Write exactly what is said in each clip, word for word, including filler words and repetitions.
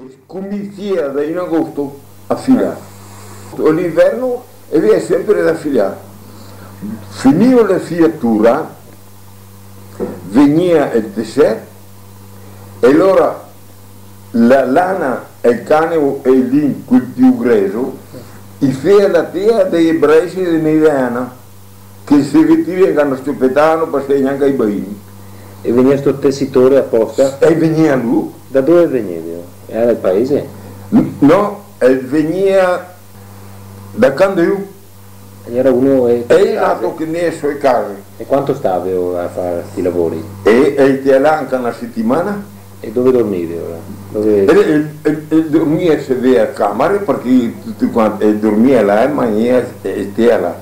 E scominsia da in agosto a filar. L'inverno e vien sempre da filar. Finìo la fiatura, vegnia el teser, e alora la lana, el caneo e el lin, quel pì greso, i fea la tea dei braesi de mediana, che se vestìa che no se petava, no pasea gnanca i baini. E vegnia sto tesitore aposta? E vegnia lu. Da dove vegnia? Era del paese? N-, no, el vegnia da Candeu. Era uno, eh, e el altro che ne so e case. E quanto staveo a far sti lavori? E, e te là anca na setimana. E dove dormiveo, alora? Dove... E, e, e, e dormia se vea a camare, parché tuti quanti, e dormia là, e magnea, e stea là.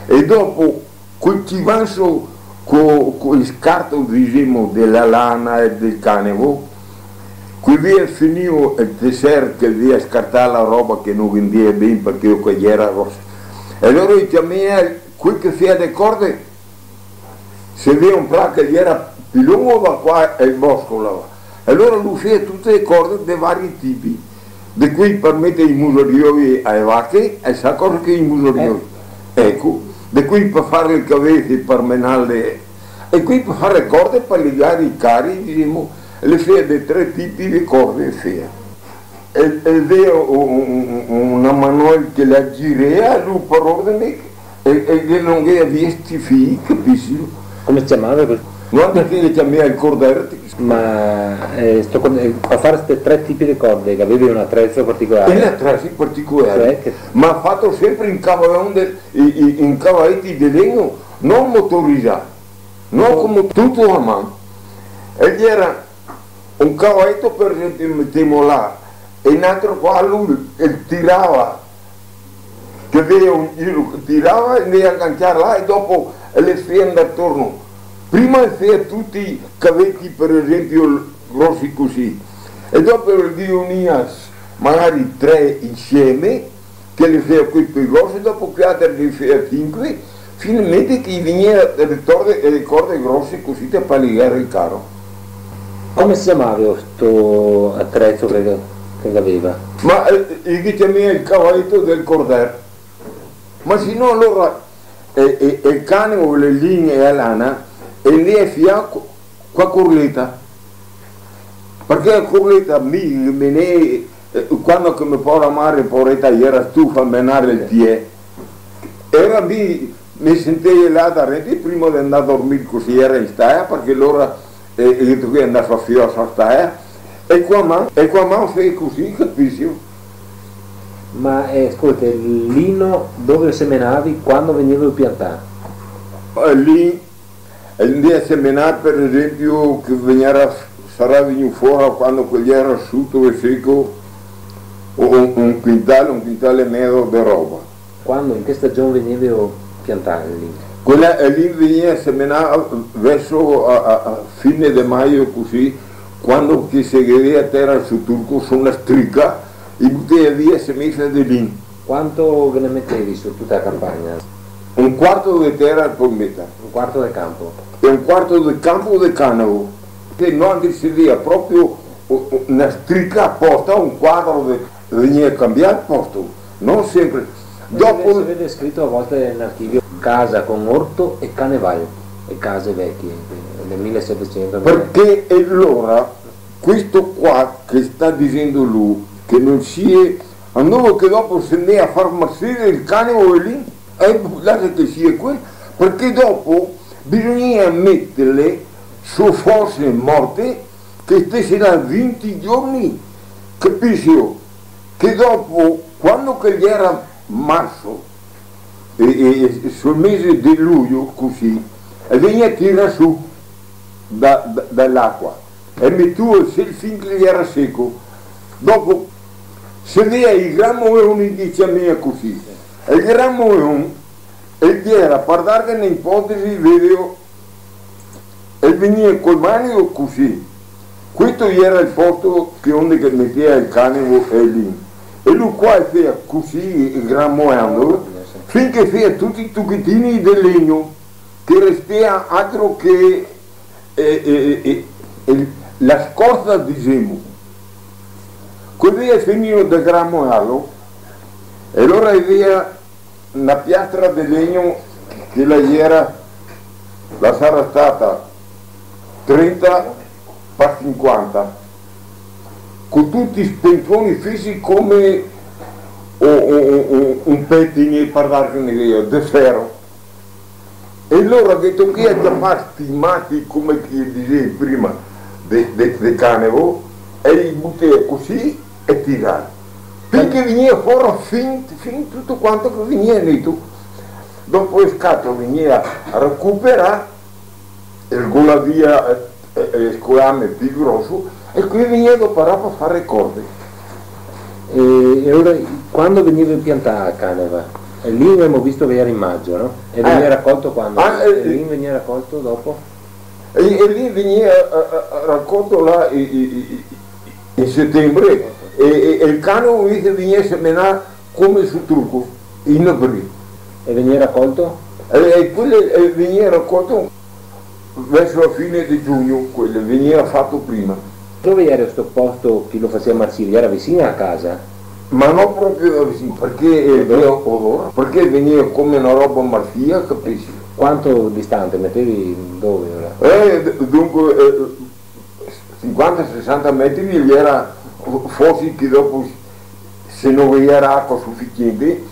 E dopo, coltivan so co, co el scarto, disemo, de la lana e del caneo, co vien finìo el teser, che vien scartà la roba che no ghe ndea ben, parché o che gera rosa. E alora i ciamea quel che fea le corde, se vea un pra che gera pì longo da qua el bosco là. E alora lu fea tute le corde de vari tipi, de quei par meter i musarioi a le vache, e sa cosa che i musarioi? Eh. Eco, de quei par far le cavese, par menarle, e quei par far le corde, par ligar i cari, disemo, le fea de tre tipi de corde, fea. E, e vea un, un, un, una manoel che la girea, lu par ordine, e, e che no ghe gavea sti fii, capisi? Come se ciamava quel? Noantri che le ciamea el corder. Ma, eh, sto con-, eh, par far sti tre tipi de corde, che gaveva un atrezo particolare? Un atrezo particolare. Cioè che... Ma fato sempre in cavaon de, in, in, in cavaeti de legno, no motorizà, no come tuto a man. E gera un cavaeto, par esenpio, metemo là, e un altro qua, lu, el tirava, che vea un giro che tirava, e ndea a ganciar là, e dopo le fea ndar torno. Prima le fea tuti caveti, par esenpio, grosi cusì, e dopo le riunia magari tre insieme, che le fea quei pì grosi, dopo quei altri che fea sinque, finalmente che i vegnea le corde, le corde grose cusì par ligar el caro. Come se ciamava sto atrezo che, che gaveva? Ma, eh, i ghe ciamea el cavaeto del corder. Ma se no, alora, eh, eh, el caneo, le lin e la lana, e ndea fià co-, co la corleta. Parché la corleta, mi, me ne, eh, quando che me pora mare, poreta, iera stufa a menar el pie, e alora mi, me sentei là darente, prima de ndar dormir cusì, iera in stala, parché alora, eh, eh, che ndava fio a sta stala, e co la man, e co la man fea cusì, capisi? Ma, eh, scolta, el lino dove semenavi, quando vegneva piantà? Eh, lì, e ndea semenar, par esenpio, che vegnera, sarà vegnù fora quando che el iera suto e seco, un, un quintal, un quintal e mezo de roba. Quando, in che stagion vegneva piantà el lin? Quela, el lin vegnea semenà verso a, a, a fine de maio, cusì, quando che se ghe gavea tera su turco, su na strica, i butea via semesa de lin. Quanto ghe ne metevi su tuta la canpagna? Un quarto de tera par meter. Un quarto de canpo? E un quarto de canpo de canavo. Se no, anca se vea proprio, o, o, na strica aposta, un quadro de, vegnea canbià el posto, no senpre. Dopo... Se vede scrito a volte in archivio: casa con orto e caneval, e case vechie, de, del milesetecento. Parché alora, questo qua che sta disendo lu, che no sia, a novo che dopo se ndea a far marsire el canavo lì, e lasa che sia quel, parché dopo bisognea meterle su fose morte, che stese là vinti giorni, capisi? Che dopo, quando che iera marso, e, e, e sul mese de luio, cusì, e vegnea tirà su da, da, da l'acua, e metuo el sel fin che iera seco. Dopo, se vea i gramoeoni, che i ciamea cusì, e el gramoeon, el iera, par darghe na ipotesi, vedeo, el vegnea col manico cusì. Questo iera el posto che onde che metea el canavo e el lin. E lu qua el fea cusì, gramoeando, fin che fea tuti i tuchetini de legno, che restea altro che, eh, eh, eh, eh, la scorza, disemo. Cusì xe finìo de gramolarlo, e alora i vea na piastra de legno che la iera, la sarà stata trenta par sinquanta, co tuti i spentoni fisi come o, o, o, o, un petine, par darghe un'idea, de fero. E alora ghe tochea ciapar sti masi, come che disea prima, de, de, de canevo, e i butea cusì e tirar. Finché vegnea fora fin, fin tuto quanto che vegnea neto. Dopo el scato vegnea recuperà, e sgola via, eh, eh, eh, scolame pì groso, e qui vegnea doparà par far le corde. E, e alora, quando vegneva piantà a caneva? E lì gavemo visto che iera in majo, no? E vegneva racolto quando? Ah, eh, e lì vegneva racolto dopo? E, e lì vegneva, eh, eh, racolto là i, i, i, i, in setembre, e, e, e el canavo invese vegneva semenà come su truco, in april. E vegneva racolto? E, e quel, e vegneva racolto verso la fine de giugno, quel, vegneva fato prima. Dove iera sto posto che lo fasea marsir? Iera visin a casa? Ma no proprio visin, parché, eh, odor? Odor, parché vegneva come na roba marsia, capisi? Quanto distante metevi, dove ora? Eh, d-, dunque, eh, sinquanta, sesanta metri, iera fosi che dopo, se no ghe iera acua sufisiente,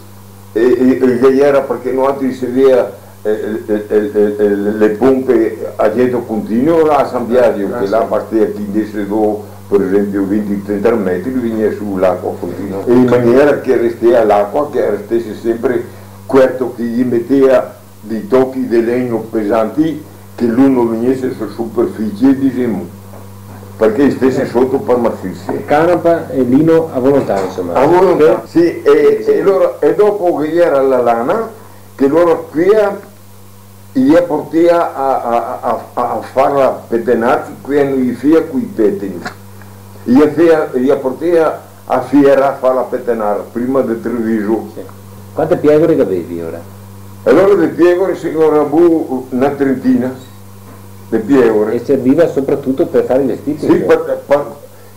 e, e, e ghe iera, parché noaltri se vea, eh, eh, eh, eh, eh, le pompe a geto continuo là a San Biagio, ah, che là sì, bastea che ndese do, par esempio, vinti, trenta metri, vegnea su l'acua continua. E in maniera che restea l'acua, che restese sempre cuerto, che ghe metea dei tochi de legno pesanti che lu no vegnese su superficie, disemo, parché stese soto par marsirse. Canapa e lino a volontà, insoma. A volontà, sì, e, e lora, e dopo che iera la lana, che lora quea, i a portea a, a, a, a, a farla petenar, che quea no i fea coi peteni. I a fea, i a portea a Fiera a farla petenar, prima de Treviso. Sì. Quante piegore che gavevi ora? E alora de piegore, signora, bu, na trentina de piegore. E serviva sopratuto par far i vestiti, sì, cioè? Par, par,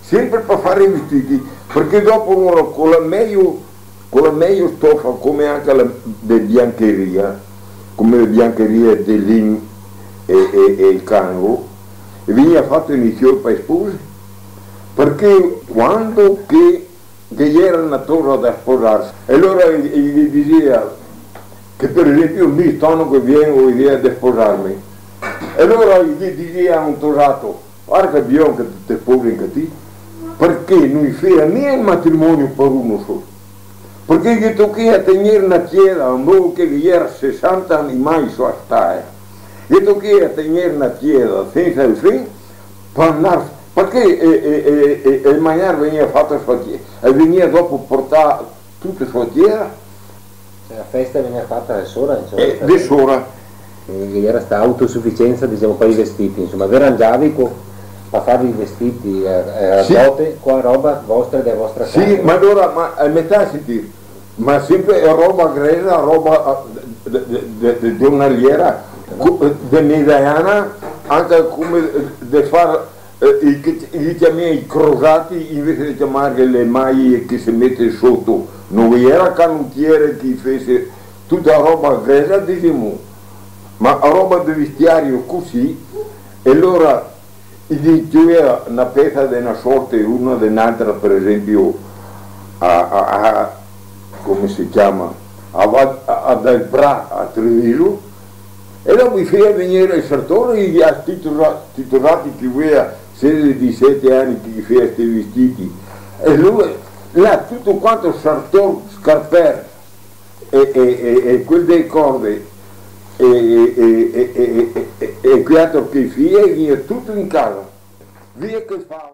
sempre par far i vestiti, parché dopo lora co la mejo, co la mejo stofa, come anca la de biancheria, come le biancherie de lin e, e, e el canavo, e vegnea fato in liceo par le spose, parché quando che che iera na tosa da sposarse. E alora i, i, i disea che, par esempio, mi st'ano che vien go idea de sposarme. E alora i ghe disea a un tosato: "Varda che bisogna che te te sposi anca ti, parché no i fea mia el matrimonio par uno solo. Parché ghe tochea tegner na cieda, un poco che ghe iera sesanta animai su a stala. Ghe tochea tegner na cieda sensa el fen, par ndar, parché, eh, eh, eh, eh, el magnar vegnea fato su a cieda, e vegnea dopo portà tuto su a cieda." Cioè, la festa vegnea fata de sora, insoma. Eh, de sora. Eh, iera sta autosufisiensa, disemo, par i vestiti, insoma, ve rangiavi co, par farvi i vestiti, eh, eh, a bote, co la roba vostra, de vostra casa. Sì, ma alora, ma, eh, me sta a sentir, ma sempre roba gresa, roba, eh, de, de, de, de giornaliera, co-, de mediana, anca come de far, eh, i, che, i ciamea i crosati, invese de ciamarghe le maie che se mete soto, no ghe iera canotiere che fese tuta roba gresa, disemo, ma roba de vestiario cusì, e alora i ghe ciovea na pesa de na sorte, una de n'altra, par esempio, a, a, a, come se ciama? A Va-, a, a Dal Pra, a Treviso, e dopo i fea vegnere el sartor, i, a sti tosa-, sti tosati che gavea sedese, disete ani, che i fea sti vestiti. E lu, là, tuto quanto sartor, scarper, e, e, e, e quel de corde, e, e, e quel altro che fea, e vegnea tuto in casa. Via che fa.